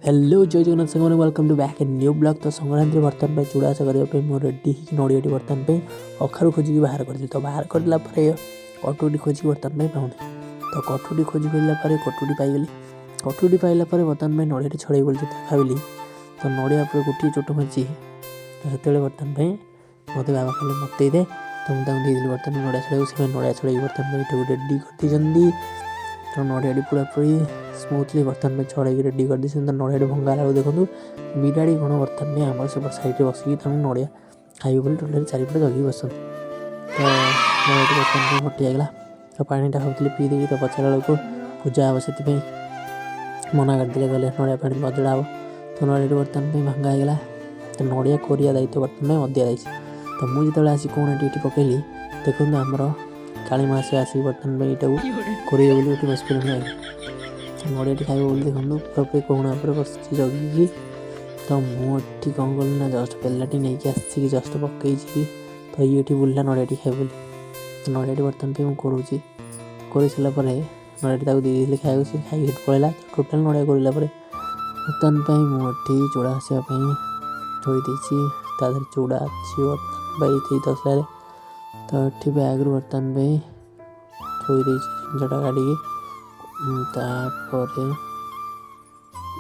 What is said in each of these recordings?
Hello, ଜୟ ଜଗନ୍ନାଥ ସାଙ୍ଗମାନେ, welcome to back a new vlog। ତ ସଂକ୍ରାନ୍ତିରେ ବର୍ତ୍ତମାନ ପାଇଁ ଚୂଡ଼ା ଘଷା କରିବା ପାଇଁ ମୁଁ ରେଡ଼ି ହେଇକି ନଡ଼ିଆଟି ବର୍ତ୍ତମାନ ପାଇଁ ଅଖାରୁ ଖୋଜିକି ବାହାର କରିଥିଲି। ତ ବାହାର କରିଦେଲା ପରେ କଟୁରୀ ଖୋଜିକି ବର୍ତ୍ତମାନ ପାଇଁ ପାଉନି। ତ କଟୁରୀ ଖୋଜି ଖୋଜିଲା ପରେ କଟୁରୀ ପାଇଗଲି। କଟୁରୀ ପାଇଲା ପରେ ବର୍ତ୍ତମାନ ପାଇଁ ନଡ଼ିଆଟି ଛଡ଼େଇ ବୋଲି ଯେତେବେଳେ ଭାବିଲି, ତ ନଡ଼ିଆ ଉପରେ ଗୋଟିଏ ଚୋଟ ମାରିଛି। ତ ସେତେବେଳେ ବର୍ତ୍ତମାନ ପାଇଁ ମୋତେ ବାବା କହିଲେ, "ମୋତେ ଦେ।" ତ ମୁଁ ତାଙ୍କୁ ଦେଇଦେଲି ବର୍ତ୍ତମାନ ନଡ଼ିଆ ଛଡ଼େଇବାକୁ। ସେମାନେ ନଡ଼ିଆ ଛଡ଼େଇକି ବର୍ତ୍ତମାନ ପାଇଁ ଏଇଟାକୁ ରେଡ଼ି କରିଦେଇଛନ୍ତି। ତ ନଡ଼ିଆଟି ପୁରାପୁରି ସ୍ମୁଥଲି ବର୍ତ୍ତମାନ ପାଇଁ ଛଡ଼େଇକି ରେଡ଼ି କରିଦେଇଛନ୍ତି। ତ ନଡ଼ିଆଟି ଭଙ୍ଗା ହେଲା ବେଳକୁ ଦେଖନ୍ତୁ, ବିରାଡ଼ି କ'ଣ ବର୍ତ୍ତମାନ ପାଇଁ ଆମର ସେପଟ ସାଇଡ଼୍ରେ ବସିକି ତାଙ୍କୁ ନଡ଼ିଆ ଖାଇବେ ବୋଲି ଟୋଟାଲି ଚାରିପଟେ ଜଗିକି ବସିଛନ୍ତି। ତ ନଡ଼ିଆଟି ବର୍ତ୍ତମାନ ପାଇଁ ଫଟି ହେଇଗଲା। ତ ପାଣିଟା ଭାବୁଥିଲି ପିଇ ଦେଇକି, ତ ପଚାରିଲା ବେଳକୁ ପୂଜା ହେବ, ସେଥିପାଇଁ ମନା କରିଦେଲେ। କହିଲେ ନଡ଼ିଆ ପାଣି ଅଜଡ଼ା ହେବ। ତ ନଡ଼ିଆଟି ବର୍ତ୍ତମାନ ପାଇଁ ଭଙ୍ଗା ହେଇଗଲା। ତ ନଡ଼ିଆ କୋରିବା ଦାୟିତ୍ୱ ବର୍ତ୍ତମାନ ପାଇଁ ମୋତେ ଦିଆଯାଇଛି। ତ ମୁଁ ଯେତେବେଳେ ଆସି କୋଣଟି ଏଠି ପକେଇଲି, ଦେଖନ୍ତୁ, ଆମର କାଳୀ ମାସ ଆସିକି ବର୍ତ୍ତମାନ ପାଇଁ ଏଇଟାକୁ କୋରିବେ ବୋଲି ଏଠି ବସି ପଡ଼ିଲେ। ତ ନଡ଼ିଆଟି ଖାଇବ ବୋଲି ଦେଖନ୍ତୁ, ପୁରାପୁରି କୋଣ ଉପରେ ବସିଛି ଜଗିକି। ତ ମୁଁ ଏଠି କ'ଣ କଲି ନା, ଜଷ୍ଟ ବେଲାଟି ନେଇକି ଆସିକି ଜଷ୍ଟ ପକେଇଛି, ତ ଇଏ ଏଠି ବୁଲିଲା ନଡ଼ିଆଟି ଖାଇବ ବୋଲି। ତ ନଡ଼ିଆଟି ବର୍ତ୍ତମାନ ପାଇଁ ମୁଁ କୋରୁଛି। କୋରି ସାରିଲା ପରେ ନଡ଼ିଆଟି ତାକୁ ଦେଇଦେଲି ଖାଇବାକୁ, ସେ ଖାଇକି ସେଠି ପଳେଇଲା। ଟୋଟାଲ୍ ନଡ଼ିଆ କୋରିଲା ପରେ ବର୍ତ୍ତମାନ ପାଇଁ ମୁଁ ଏଠି ଚୂଡ଼ା ଘଷିବା ପାଇଁ ଥୋଇ ଦେଇଛି। ତା ଦେହରେ ଚୂଡ଼ା ଅଛି ବର୍ତ୍ତମାନ ପାଇଁ ସେଇ ତସଲାରେ। ତ ଏଠି ବ୍ୟାଗ୍ରୁ ବର୍ତ୍ତମାନ ପାଇଁ ଥୋଇ ଦେଇଛି ଜିନିଷଟା କାଢ଼ିକି। ତାପରେ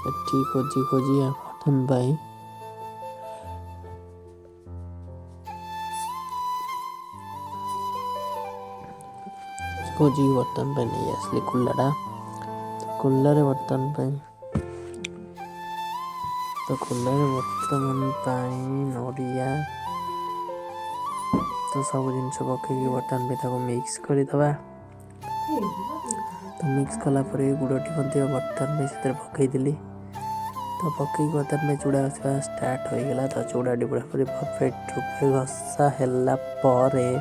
ଏଠି ଖୋଜି ଖୋଜି ବର୍ତ୍ତମାନ ପାଇଁ ଖୋଜିକି ବର୍ତ୍ତମାନ ପାଇଁ ନେଇ ଆସିଲି କୁଲାଟା। ତ କୁଲାରେ ବର୍ତ୍ତମାନ ପାଇଁ ତ କୁଲାରେ ବର୍ତ୍ତମାନ ପାଇଁ ନଡ଼ିଆ ତ ସବୁ ଜିନିଷ ପକେଇକି ବର୍ତ୍ତମାନ ପାଇଁ ତାକୁ ମିକ୍ସ କରିଦେବା। ତ ମିକ୍ସ କଲା ପରେ ଗୁଡ଼ଟି ମଧ୍ୟ ବର୍ତ୍ତମାନ ପାଇଁ ସେଥିରେ ପକେଇଦେଲି। ତ ପକେଇକି ବର୍ତ୍ତମାନ ପାଇଁ ଚୂଡ଼ା ଘଷିବା ଷ୍ଟାର୍ଟ ହୋଇଗଲା। ତ ଚୂଡ଼ାଟି ପୁରାପୁରି ପରଫେକ୍ଟ ରୂପେ ଘଷା ହେଲା ପରେ,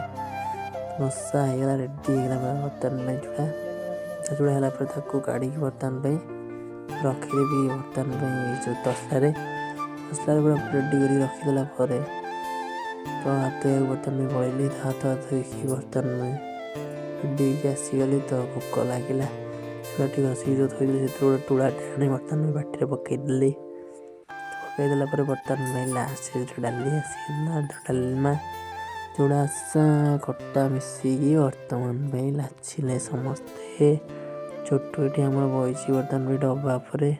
ଘଷା ହେଇଗଲା, ରେଡ଼ି ହେଇଗଲା ପୁରା ବର୍ତ୍ତମାନ ପାଇଁ ଚୂଡ଼ା। ତ ଚୂଡ଼ା ହେଲା ପରେ ତାକୁ କାଢ଼ିକି ବର୍ତ୍ତମାନ ପାଇଁ ରଖିଦେବି ବର୍ତ୍ତମାନ ପାଇଁ ଏଇ ଯେଉଁ ତସଲାରେ। ତସଲାରେ ପୁରା ରେଡ଼ି କରିକି ରଖିଦେଲା ପରେ ତ ହାତ ଧୋଇବାକୁ ବର୍ତ୍ତମାନ ପାଇଁ ପଳେଇଲି। ତ ହାତ ଧୋଇକି ବର୍ତ୍ତମାନ ପାଇଁ ରେଡ଼ି ହେଇକି ଆସିଗଲି। ତ ଭୋକ ଲାଗିଲା। ଚୂଡ଼ାଟି ଘଷିକି ଯେଉଁ ଥୋଇଥିଲି, ସେଥିରୁ ଗୋଟେ ଟୁଳାଟେ ଆଣି ବର୍ତ୍ତମାନ ପାଇଁ ପାଟିରେ ପକେଇଦେଲି। ପକେଇଦେଲା ପରେ ବର୍ତ୍ତମାନ ପାଇଁ ଲାଷ୍ଟ ସେଥିରେ ଡାଲି ଆସିଗଲା। ତ ଡାଲମା, ଚୂଡ଼ା ଘଷା, ଖଟା ମିଶିକି ବର୍ତ୍ତମାନ ପାଇଁ ଲାଚିଲେ ସମସ୍ତେ। ଛୋଟ ଏଠି ଆମର ବଇଛି ବର୍ତ୍ତମାନ ପାଇଁ ଡବା ଉପରେ।